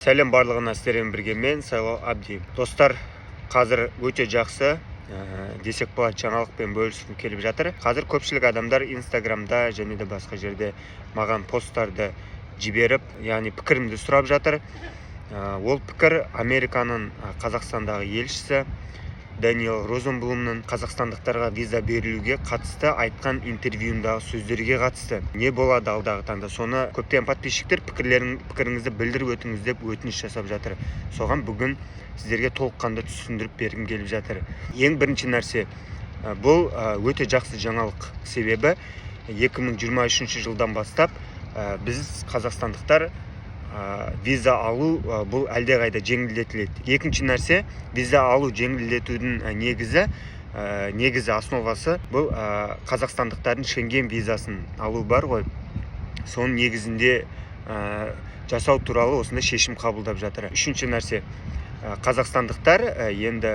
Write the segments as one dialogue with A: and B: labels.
A: Сәлем барлығына! Сіздермен бірге мен, Сайлау Әбди. Достар, қазір өте жақсы десек болады, жаңалықпен бөліскім келіп жатыр. Қазір көпшілік адамдар Инстаграмда және де басқа жерде маған посттарды жіберіп, яғни пікірімді сұрап жатыр. Ол пікір Американың Қазақстандағы елшісі Дэниел Розенблумның қазақстандықтарға виза берілуге қатысты айтқан интервьюындағы сөздерге қатысты. Не болады алдағы таңда, соны көптеген подписчиктер пікіріңізді білдіріп өтіңіз деп өтініш жасап жатыр. Соған бүгін сіздерге толыққанды түсіндіріп бергім келіп жатыр. Ең бірінші нәрсе, бұл өте жақсы жаңалық, себебі 2023 жылдан бастап біз, қазақстандықтар, виза алу бұл әлдеқайда жеңілдетіледі. Екінші нәрсе, виза алу жеңілдетудің негізі, основасы бұл қазақстандықтардың Шенген визасын алу бар ғой, соның негізінде жасау туралы осындай шешім қабылдап жатыр. Үшінші нәрсе, қазақстандықтар енді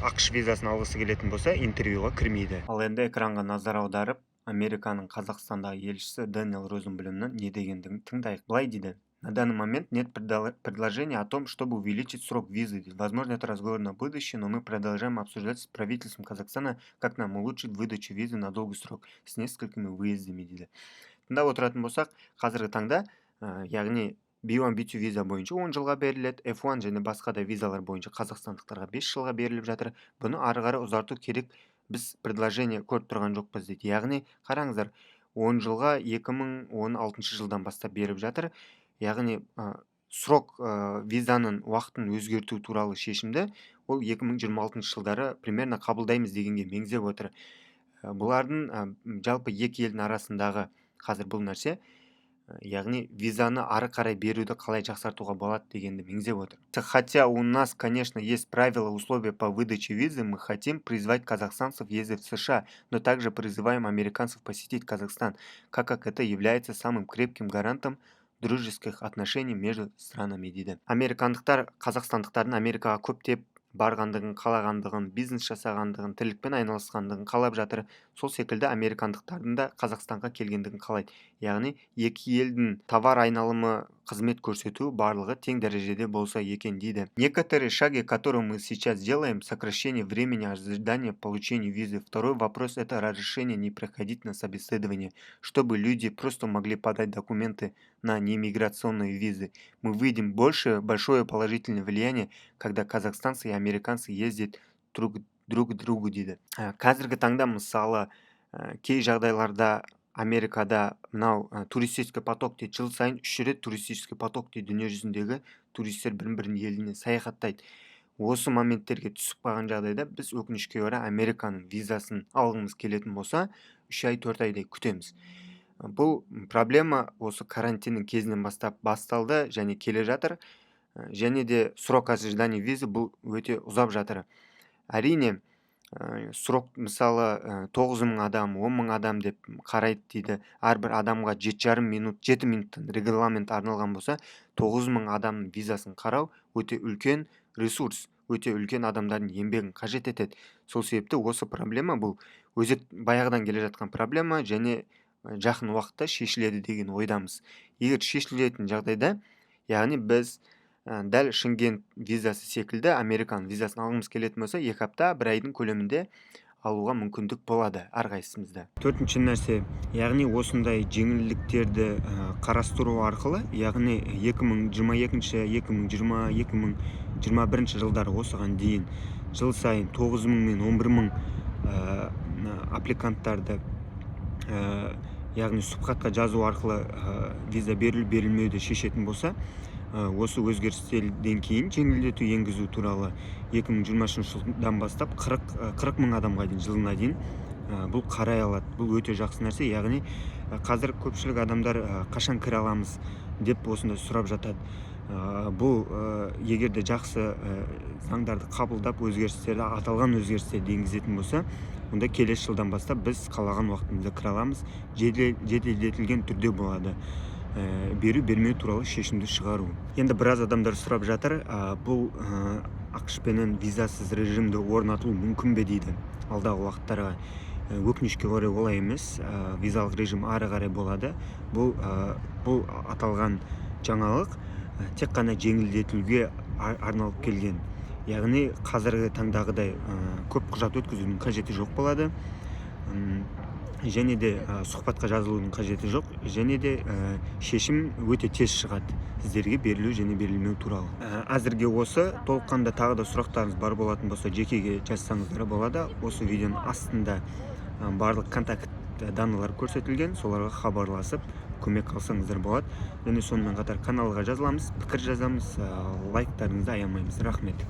A: АҚШ визасын алғысы келетін болса, интервьюға кірмейді. Ал енді экранға назар аударып, Американың Қазақстандағы елшісі Дэниел Розенблюмнің не дегендігін тыңдайық. Былай дейді: «На данный момент нет предложения о том, чтобы увеличить срок визы. Возможно, это разговор на будущее, но мы продолжаем обсуждать с правительством Казахстана, как нам улучшить выдачу визы на долгий срок с несколькими выездами», — дейді. Тыңдап отыратын болсақ, қазіргі таңда яғни B1, B2 виза бойынша 10 жылға беріледі, F1 және басқа да визалар бойынша қазақстандықтарға 5 жылға беріліп жатыр. Бұны ары қарай ұзарту керек, біз предложение көріп тұрған жоқпыз дейді. Яғни қараңыздар, 10 жылға 2016 жылдан бастап беріп жатыр. Яғни срок, визаның уақытын өзгерту туралы шешімді ол 2026 жылдары примерно қабылдаймыз дегенге меңзеп отыр. Бұлардың жалпы екі елдің арасындағы қазір бұл нәрсе, яғни визаны ары қарай беруді қалай жақсартуға болады дегенді меңзеп отыр. «Хотя у нас, конечно, есть правила, условия по выдаче визы, мы хотим призвать казахстанцев ездить в США, но также призываем американцев посетить Казахстан, как это является самым крепким гарантом дружеских отношений между странами», — дейді. Американдықтар қазақстандықтардың Америкаға көптеп барғандығын қалағандығын, бизнес жасағандығын, тірлікпен айналысқандығын қалап жатыр. Сол секілді американдықтардың да Қазақстанға келгендігін қалайды. Яғни екі елдің товар айналымы, қызмет көрсету, барлығы тең дәрежеде болса екен дейді. «Некоторые шаги, которые мы сейчас делаем: сокращение времени ожидания получения визы. Второй вопрос — это разрешение не приходить на собеседование, чтобы люди просто могли подать документы на неиммиграционные визы. Мы видим большое положительное влияние, когда казахстанцы и американцы ездят друг к другу», — дейді. Қазіргі таңда, мысалы, кей жағдайларда Америкада мынау туристический поток дейді, жыл сайын үш рет туристический поток дейді, дүние жүзіндегі туристер бір бірінің еліне саяхаттайды. Осы моменттерге түсіп қалған жағдайда біз, өкінішке орай, Американың визасын алғымыз келетін болса, 3 ай, 4 айдай күтеміз. Бұл проблема осы карантиннің кезінен бастап басталды және келе жатыр. Және де срок ожидания визы бұл өте ұзап жатыр. Әрине, срок, мысалы, 9 мың адам, 10 мың адам деп қарайды дейді. Әрбір адамға 7,5 минут, 7 минуттан регламент арналған болса, 9 мың адамның визасын қарау өте үлкен ресурс, өте үлкен адамдардың еңбегін қажет етеді. Сол себепті осы проблема, бұл өзек баяғыдан келе жатқан проблема және жақын уақытта шешіледі деген ойдамыз. Егер шешілетін жағдайда, яғни біз дәл Шенген визасы секілді американың визасын алғымыз келетін болса, 2 апта, бір айдың көлемінде алуға мүмкіндік болады әрқайсымызда. Төртінші нәрсе, яғни осындай жеңілдіктерді қарастыру арқылы, яғни 2022, 2020, 2021 жылдары, осыған дейін жыл сайын 9 мың мен 11 мың аппликанттарды, яғни сұхбатқа жазу арқылы виза берілу берілмеуді шешетін болса, осы өзгерістерден кейін, жеңілдету енгізу туралы, 2023 жылдан бастап 40 мың адамға дейін жылына дейін бұл қарай алады. Бұл өте жақсы нәрсе. Яғни қазір көпшілік адамдар қашан кіре аламыз деп осындай сұрап жатады. Бұл егер де жақсы заңдарды қабылдап, өзгерістерді, аталған өзгерістерді енгізетін болса, онда келесі жылдан бастап біз қалаған уақытымызда кіре аламыз, жеделдетілген түрде болады беру бермеу туралы шешімді шығару. Енді біраз адамдар сұрап жатыр, бұл АҚШ пенен визасыз режимді орнатылу мүмкін бе дейді алдағы уақыттарға. Өкінішке орай, олай емес. Визалық режим ары қарай болады. Бұл аталған жаңалық тек қана жеңілдетілуге арналып келген. Яғни қазіргі таңдағыдай көп құжат өткізудің қажеті жоқ болады. Және де сұхбатқа жазылудың қажеті жоқ, және де шешім өте тез шығады сіздерге берілу және берілмеу туралы. Әзірге осы. Толыққанды тағы да сұрақтарыңыз бар болатын болса, жекеге жазсаңыздар болады. Осы видеоның астында барлық контакт данныйлар көрсетілген, соларға хабарласып, көмек алсаңыздар болады. Және сонымен қатар каналға жазыламыз, пікір жазамыз, лайктарыңызды аямаймыз. Рахмет.